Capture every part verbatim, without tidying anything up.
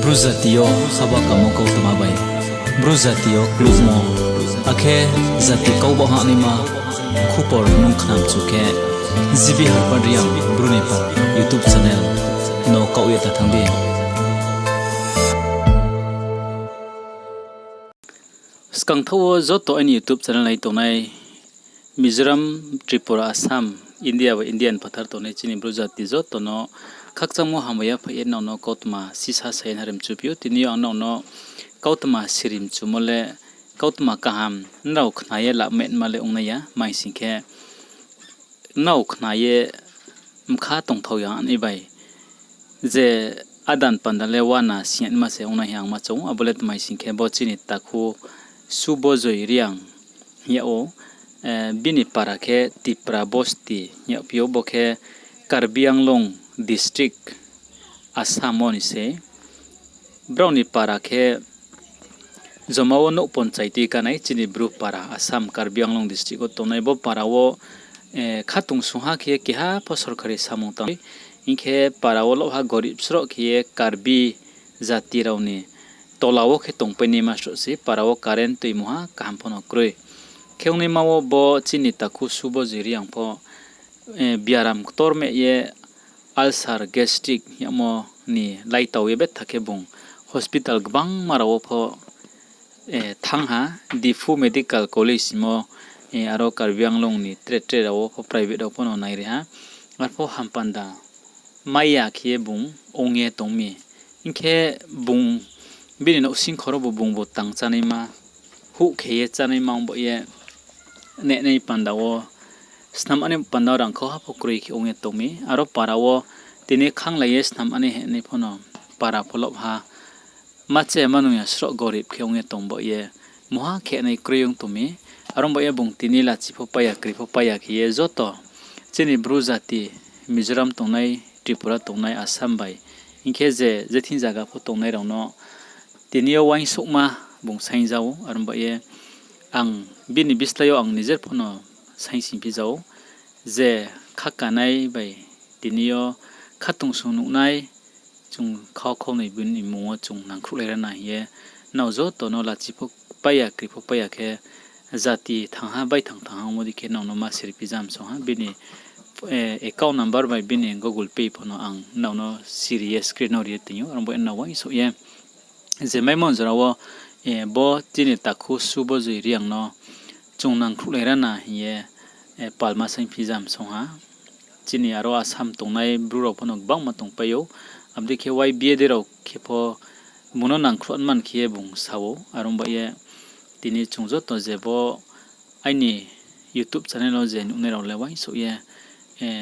Bru jati yo haba kamo kautma bai, Bru jati yo klukmo, akhe jati kau baoh hanaima khupor nung khnamchu khe, G B Harpad Reang Bru ni para YouTube channel no kaoh ye ta thanng di. Skangthaoh wo joto aini YouTube channel nai tongnai Mizoram, Tripura, Assam, India bai India ni phathar tongnai chini Bru jati joto no khakchangmo hambai ya phai ye nrao no kautma sisa sa ye nrao mchuphi ou. Tini yo ang nrao no kautma siri mchumo le kautma kaham nrao khna ye lametma le ongnai ya, mai sing khe nrao khna ye mkha tongthao ya ni bai je adan panda le uana singma se ongnai hing ang ma choung ou. Abo le tmai sing khe bo chini takhu Subojoi Reang hing yag ou, bini para khe Tipra Bosti hing yagphi ou, bo khe Karbi Anglong district, Assam wo ni se. Brao ni para khe joma wo nouh ponchaiti kanai chini Bru para, Assam, Karbi Anglong district wo tongnai. Bo para wo khatungsungha khe keha pho sorkari samung tang, hing khe para wo louha gorib sroh khe ye Karbi jati rao ni tola wo khe tongpai naima sroh se, para wo current tui mungha kaham pho no kroi. Khe ongnaima wo bo chini takhu Subojoi Reang pho biaram ktor meh ye ulcer, gastric hing yagmo ni laitao ye betha khe bung hospital gbangma rao wo pho thanng ha, Diphu Medical College hingmo, aro Karbi Anglong ni tre tre rao wo pho private rao pho no nairi ha. Arpho hampanda mai ya khe ye bung ong ye tong mi. Hing khe bung bini nouhsingkho ro bo bung bo tang chánaima, huh khe ye chánaima ong baoh ye nehnai panda wo, snam ani panda wo rangkhau ha pho kroi khe ong ye tong mi. Aro para wo tini khanglai ye snam ani hehnai pho no para pho loh ha. Ma che ma nung ya sroh gorib khe ong ye tong baoh ye, mungha khenai kroi ong tong mi. Aro baoh ye bung tini lachi pho pai ya, kri pho pai ya khe ye joto chini Bru jati, Mizoram tongnai, Tripura tongnai, Assam bai, hing khe je je thing zaga pho tongnai rao no tini yo uaingsouhma bung saingja ou. Aro baoh ye ang bini bislái yo ang nijer pho no saingsingphi ja ou, je khakanai bai tini yo khatungsung nuhnai, chung khau khaunoi bini mmung wo chung nangkhruhlai rana hing ye, nrao joto no lachi pho pai ya, kri pho pai ya khe, jati thangha, baithang thangha ongmo dei khe nrao no ma siriphi jam song ha. Bini account number bai bini Google Pay pho no ang nrao no siri ye screen no ri ye tong ou. Aro bo nrao uaingsouh ye je maimo jora wo bo chini takhu Subojoi Reang no chung nangkhruhlai rana hing ye palma saingphi jam song ha. Chini aro Assam tongnai Bru rao pho no gbangma tongpai ou. Abo dei khe Y B A dei rao khe pho bung no nangkhruh man khe ye bung sa ou. Aro baoh ye tini chung joto je bo aini YouTube channel wo je nuhnai rao le uaingsouh ye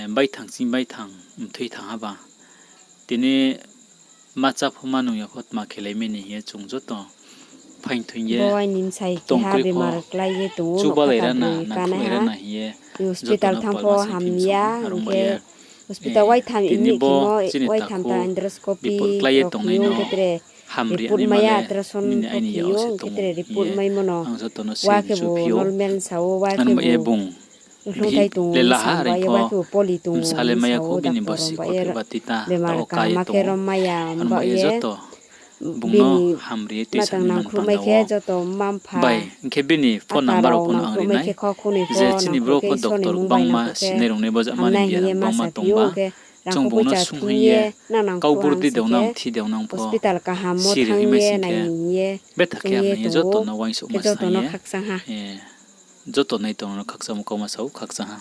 baithang ching baithang mthoi thang ha ba. Tini ma chá pho ma nung ya pho tma khelai mi ni hing ye chung joto phaingthoing ye tongkroi pho, chubalai rana, nangkhruhlai rana hing ye joto no palma saingphi jam song ha. Aro baoh ye tini bo chini takhu bipot klái ye tongnai no hamri naima le nini aini yag se tong ou hing ye ang joto no siri mchuphi ou. Aro baoh ye bung bihih le laha reing pho, bsa le mai ya khou, bini bosi kho khe ba tui ta, tao ka ye tong ou. Aro baoh ye joto bung no hamri ye tuisa ni man panda wo bai, hing khe bini phone number rao pho no ang ri nai. Je chini brouh pho doctor gbangma sinai rung nai, bo jama ni biaram gbangma tong ba, chung bung no sunghoih ye, kau bur di deonang, thi deonang pho, siri hoih mai sing khe, betha khe hamnai ye joto no uaingsouhma sa ye, joto nai tong rao no khakchangmo kauma sa ou, khakchang ha.